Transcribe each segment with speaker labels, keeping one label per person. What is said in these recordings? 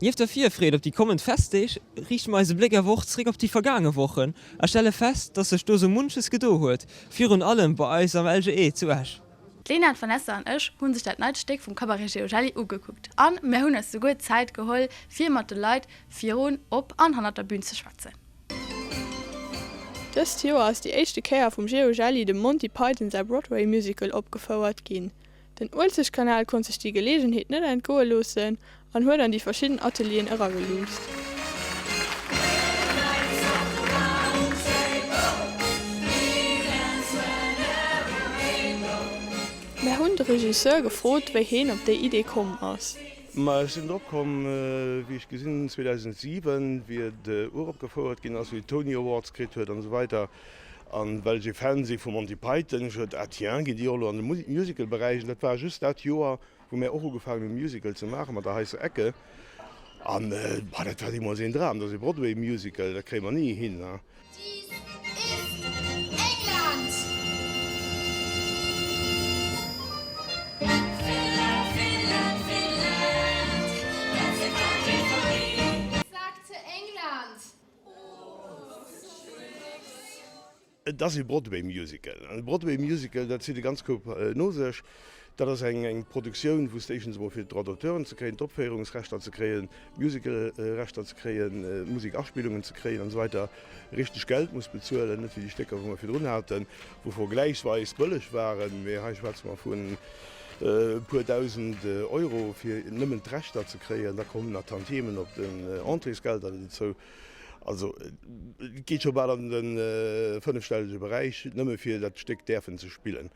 Speaker 1: Nieft der Virfreed op déi kommend Festdeeg, riichte mer eise Bléck awer och zréck op déi vergaange Wochen a stelle fest, dass sech do sou munches gedo huet, virun allem bei eis am LGE zu Esch.
Speaker 2: D'Lena, d'Vanessa an ech hunn sech dat neit Stéck vum Cabaret Geogelli ugekuckt an mär hunn eis souguer Zäit geholl fir mat de Leit virun, op an hannert der Bühn ze schwätzen.
Speaker 3: Dëst Joer ass déi éischte Kéier vum Geogelli dem Monty Python säi Broadway-Musical opgefouert ginn. Den Uelzechtkanal konnt sech déi Geleegenheet net entgoe loossen an huet an déi verschidden Atelieren erageluusst. Mär hunn de Regisseur gefrot, wéi heen op déi Idee komm ass.
Speaker 4: Ma ech sinn drop komm, wéi ech gesinn hunn, 2007, wéi et uropgefouert ginn ass, wéi et d'Tony Awards kritt huet an esou weider. An well ech ee Fan si vu Monty Python, ech huet, ah tiens, ginn déi och elo an de Musical-Beräich? An dat war just dat Joer, wou mär och ugefaangen hunn, Musical ze maachen mat der Heisser Ecke. An bah, dat war deemools een Dram, dat ass ee Broadway-Musical, dat kréie mer ni hin.
Speaker 5: Dies ist England! Finland, Finland, Finland, that's the country for me. Sagte England.
Speaker 4: Et ass ee Broadway-Musical. An e Broadway-Musical, dat zitt e ganz Koup no sech. Dat ass eng Produktioun, wou s de éischtens emol fir d'Droits d'auteuren ze kréien, d'Opféierungsrechter ze kréien, d'Musicalrechter ze kréien, d'Musekaspillungen ze kréien an esou weider richteg Geld muss bezuelen. Net wéi déi Stécker, wou mer virdrun haten, wou vergläichsweis bëlleg waren. Mee hei schwätze mer vun e puer 1.000 Euro, fir nëmmen d'Rechter ze kréien. Da kommen nach Tantiemen op den Entréesgelder dozou. Also et geet scho bal an de fënnefstellege Beräich, nëmme fir dat Stéck däerfen ze spillen.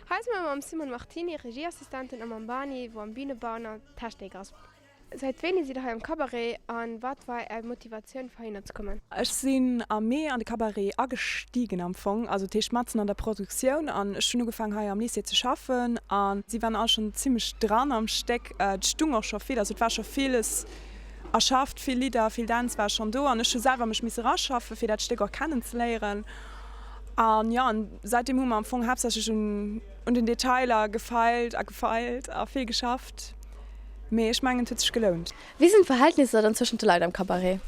Speaker 3: Hei si mer mam Simone Martini, Regieassistentin, a mam Barni, wou am Bühnebau an der Technik ass. Säit wéini sidd der hei am Cabaret a wat war är Motivatioun fir heihinner ze kommen?
Speaker 6: Ech sinn am Mee an de Cabaret agestigen am Fong, also dat heescht matzen an der Produktioun an ech hunn ugefaangen hei am Lycée ze schaffen a si waren all schonn zimmlech dran am Stéck. Et stung och scho vill, also et war scho villes Erschafft, vill Lidder, vill Dänz war schonn do an ech hu selwer mech misse raschaffen, fir dat Stéck och kennen ze léieren. An jo, an säitdeem hu mer am Fong haaptsächlech un un den Detailer gefeilt a gefeilt a vill geschafft. Mee ech mengen, et huet sech gelount.
Speaker 2: Wéi sinn d'Verhältnisser dann zwëschent de Leit am Cabaret?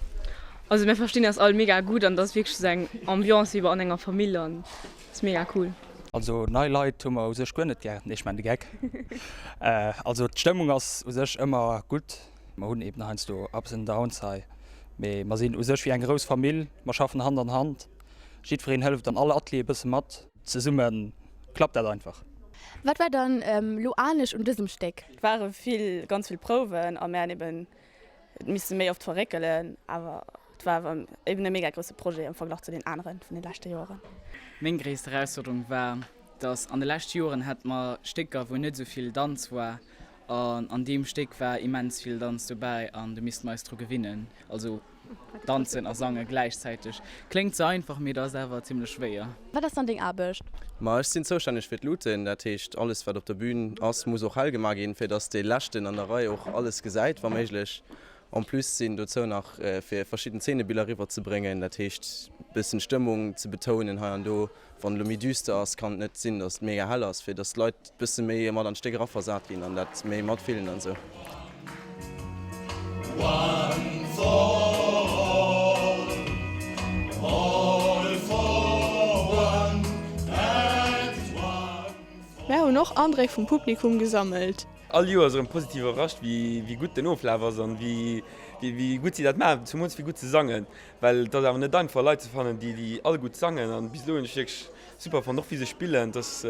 Speaker 7: Also mir verstinn eis all mega gutt an et ass wierklech esou eng Ambiance wéi bei an enger Famill an ass mega cool.
Speaker 8: Also nei Leit hu mer u sech guer net gär, nee ech man de Geck. Also d'Stëmmung ass u sech ëmmer gutt. Mer hunn eben heiansdo Ups and Downs hei, mee mer sinn u sech wéi eng grouss Famill, mer schaffen Hand an Hand, jiddwereen hëlleft an all Atelier e bësse mat. Zesumme klappt dat einfach.
Speaker 2: Wat war dann elo anescht un dësem Stéck?
Speaker 7: Et ware vill, ganz vill Prouwen a mir hunn eben et misse méi oft verréckelen, awer et war awer eben e mega grousse Projet am Verglach zu den aneren vun de leschte Joeren.
Speaker 9: Meng gréisst Erausfuerderung war, dass an de leschte Joeren hat mer Stécker wou net esou vill Danz war An an deem Stéck war immens vill Danz dobäi an do misste mer eis dru gewinnen. Also danzen a sange gläichzäiteg kléngt ze einfach, mee et ass awer zimmlech schwéier.
Speaker 2: Wat ass dann deng Aarbecht?
Speaker 10: Ma ech sinn zoustänneg fir d'Luuten, dat heescht alles wat op der Bühn ass muss och hell gemaach ginn, fir dass dee leschten an der Rei och alles gesäit wa méiglech. En plus sinn dozou nach fir verschidden Zeenebiller eriwwer ze bréngen, dat heescht bëssen Stëmmung ze betounen hei an do. Wann elo méi düster ass, kann et net sinn, datt et mega hell ass, fir datt d'Leit bësse méi mat an d'Stéck eraversat ginn an dat méi matfillen an esou.
Speaker 3: Mär hunn och Andréck vum Publikum gesammelt.
Speaker 11: All Joers erëm positiv iwwerrascht, wéi gutt den Oflaf ass an wéi gutt si dat maachen, zumools wéi gutt se sangen, well et ass awer net einfach Leit ze fannen, déi all gutt sangen an bis elo hunn ech wierklech super fonnt, och wéi se spillen, dass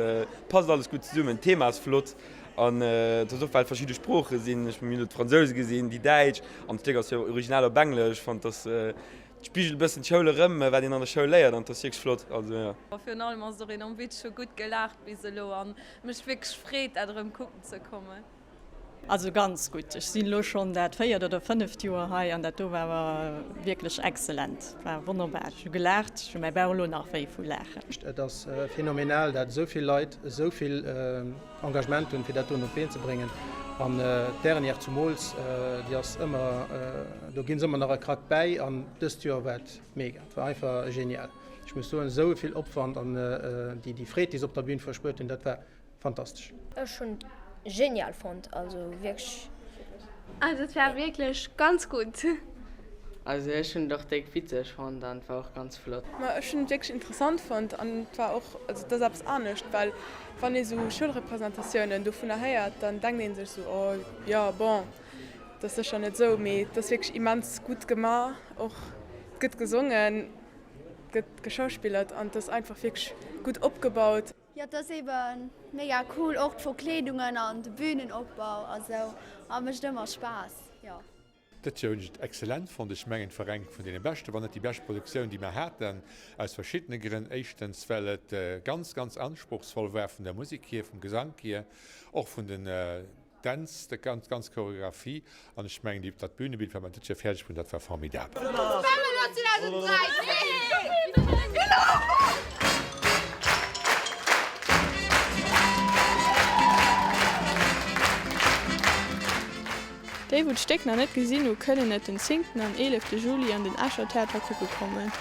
Speaker 11: passt alles gutt zesummen, d'Thema ass flott an et ass och well verschidde Sprooche sinn, ech hunn elo d'Fransouse gesinn, déi Däitsch an d'Stéck ass jo original op Englesch, ech fonnt dass et spigelt e bëssen d'Schoul erëm, wat een an der Schoul léiert an et ass wierklech flott, also jo.
Speaker 12: Virun allem ass et och enorm witzeg, hu gutt gelaacht bis elo an mech wierklech freet dat erëm kucken ze kommen.
Speaker 13: Also ganz gutt. Ech sinn elo schonn dat véiert oder fënneft Joer hei an dat do war awer wierklech excellent. War wonnerbar. Ech hu gelaacht, ech hu mäi Bauch elo nach wéi vu Laachen.
Speaker 14: Et ass phänomenal, dat esou vill Leit esou vill Engagement hunn, fir dat doen op d'Been ze bréngen. An d'Dernière zumools, déi ass ëmmer, do gi se ëmmer nach e Krack bäi. An dëst Joer war et mega, et war einfach genial. Ech muss soen, esou vill Opwand an déi Freed, déi se op der Bühn verspuert hunn, dat war fantastesch.
Speaker 15: Ech hunn genial fonnt, also wierklech. Also et war wierklech ganz gutt.
Speaker 16: Also ech hunn et och déck witzeg fonnt an et war och ganz flott.
Speaker 3: Ma ech hunn et wierklech interessant fonnt an et war och, also et ass eppes anescht, well wann ee sou Schoulrepresentatiounen dovunner héiert, dann denkt ee sech sou, oh jo, bon, et ass sécher net esou, mee et ass wierklech immens gutt gemaach och. Et gëtt gesongen, et gëtt geschauspillert an et ass einfach wierklech gutt opgebaut.
Speaker 15: Jo et ass eben mega cool, och d'Verkleedungen an de Bühnenopbau a sou a mécht ëmmer Spaass, jo.
Speaker 17: Dat Joer hunn ech et excellent fonnt. Ech mengen, et war eng vun deene beschten, wann net déi bescht Produktioun, déi mer haten, aus verschiddene Grënn. Éischtens, well et ganz, ganz anspruchsvoll war vun der Musek hier, vum Gesank hier, och vun den Dänz, déi ganz, ganz Choreographie. An ech mengen, déi, dat Bühnebild, wat mer dat Joer fäerdeg hunn, dat war formidabel.
Speaker 3: Déi wou d'Stéck nach net gesinn hu kënnen et den zéngten an eelefte Juli an den Escher Theater kucke kommen.